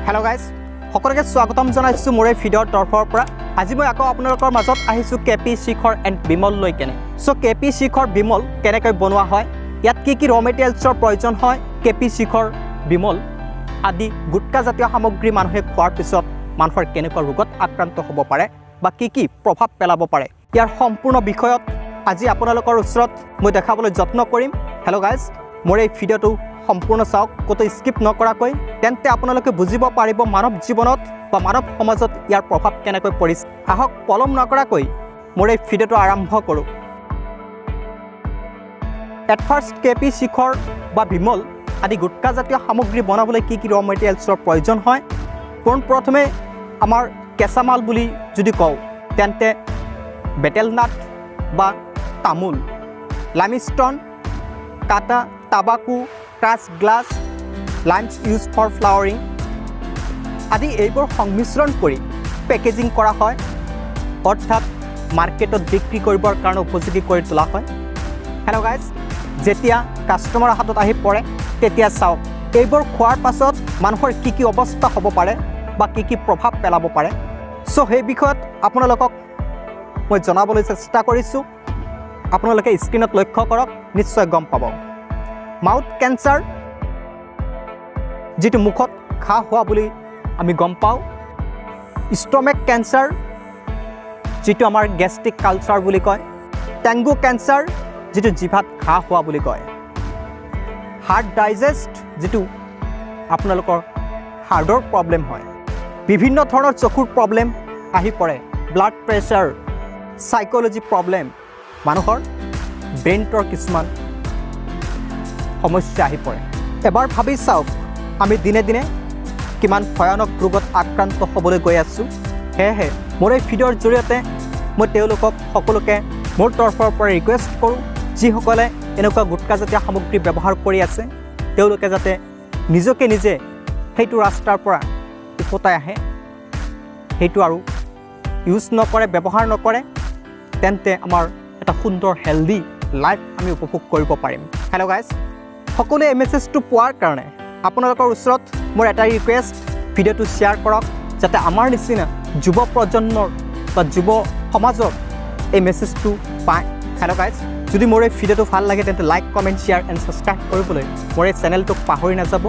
Hello' guys, সকলোকে স্বাগতম জনাইছোঁ মোৰ এই ভিডিঅ'ৰ তৰফৰ পৰা। আজি মই আকৌ আপোনালোকৰ মাজত আহিছোঁ K P Shikhar and Bimal লৈ কেনে। চ' কে পি শিখৰ বিমল কেনেকৈ বনোৱা হয়, ইয়াত কি কি ৰ' মেটেৰিয়েলছৰ প্ৰয়োজন হয়, কে পি শিখৰ বিমল আদি গুটকাজাতীয় সামগ্ৰী মানুহে খোৱাৰ পিছত মানুহৰ কেনেকুৱা ৰোগত আক্ৰান্ত হ'ব পাৰে বা কি কি প্ৰভাৱ পেলাব পাৰে, ইয়াৰ সম্পূৰ্ণ বিষয়ত আজি আপোনালোকৰ ওচৰত মই দেখাবলৈ যত্ন কৰিম। হেল্ল' গাইজ, মোৰ এই ভিডিঅ'টো সম্পূৰ্ণ চাওক, ক'তো স্কিপ নকৰাকৈ, তেন্তে আপোনালোকে বুজিব পাৰিব মানৱ জীৱনত বা মানৱ সমাজত ইয়াৰ প্ৰভাৱ কেনেকৈ পৰিছে। আহক, পলম নকৰাকৈ মোৰ এই ভিডিঅ'টো আৰম্ভ কৰোঁ। এট ফাৰ্ষ্ট কে পি শিখৰ বা বিমল আদি গুটকাজাতীয় সামগ্ৰী বনাবলৈ কি কি ৰ' মেটেৰিয়েলছৰ প্ৰয়োজন হয়? পোনপ্ৰথমে আমাৰ কেঁচামাল বুলি যদি কওঁ, তেন্তে বেটেল নাট বা তামোল, লাইমষ্টন, কাটা, tobacco, crush glass, limes use for flavouring আদি এইবোৰ সংমিশ্ৰণ কৰি পেকেজিং কৰা হয়, অৰ্থাৎ মাৰ্কেটত বিক্ৰী কৰিবৰ কাৰণে উপযোগী কৰি তোলা হয়। হেল্ল' গাইজ, যেতিয়া কাষ্টমাৰৰ হাতত আহি পৰে, তেতিয়া চাওক এইবোৰ খোৱাৰ পাছত মানুহৰ কি কি অৱস্থা হ'ব পাৰে বা কি কি প্ৰভাৱ পেলাব পাৰে। চ' সেই বিষয়ত আপোনালোকক মই জনাবলৈ চেষ্টা কৰিছোঁ। আপোনালোকে স্ক্ৰীণত লক্ষ্য কৰক, নিশ্চয় গম পাব। মাউথ কেঞ্চাৰ, যিটো মুখত ঘাঁ হোৱা বুলি আমি গম পাওঁ। ষ্টমেক কেঞ্চাৰ, যিটো আমাৰ গেষ্ট্ৰিক আলচাৰ বুলি কয়। টাং কেঞ্চাৰ, যিটো জিভাত ঘাঁ হোৱা বুলি কয়। হাৰ্ট ডিজিজ, যিটো আপোনালোকৰ হাৰ্টৰ প্ৰব্লেম হয়। বিভিন্ন ধৰণৰ চকুৰ প্ৰব্লেম আহি পৰে। ব্লাড প্ৰেছাৰ, চাইক'লজি প্ৰব্লেম, মানুহৰ ব্ৰেইনটোৰ কিছুমান সমস্যা আহি পৰে। এবাৰ ভাবি চাওক, আমি দিনে দিনে কিমান ভয়ানক ৰোগত আক্ৰান্ত হ'বলৈ গৈ আছোঁ। সেয়েহে মোৰ এই ভিডিঅ'ৰ জৰিয়তে মই তেওঁলোকক সকলোকে মোৰ তৰফৰ পৰা ৰিকুৱেষ্ট কৰোঁ, যিসকলে এনেকুৱা গুটকাজাতীয় সামগ্ৰী ব্যৱহাৰ কৰি আছে, তেওঁলোকে যাতে নিজকে নিজে সেইটো ৰাস্তাৰ পৰা উভতাই আহে, সেইটো আৰু ইউজ নকৰে, ব্যৱহাৰ নকৰে, তেন্তে আমাৰ এটা সুন্দৰ হেল্ডি লাইফ আমি উপভোগ কৰিব পাৰিম। হেল্ল' গাইজ, সকলোৱে এই মেছেজটো পোৱাৰ কাৰণে আপোনালোকৰ ওচৰত মোৰ এটা ৰিকুৱেষ্ট, ভিডিঅ'টো শ্বেয়াৰ কৰক, যাতে আমাৰ নিচিনা যুৱ প্ৰজন্মৰ বা যুৱ সমাজক এই মেছেজটো পায়। হেল্ল' গাইজ, যদি মোৰ এই ভিডিঅ'টো ভাল লাগে, তেন্তে like, comment, share and subscribe কৰিবলৈ মোৰ এই চেনেলটোক পাহৰি নাযাব।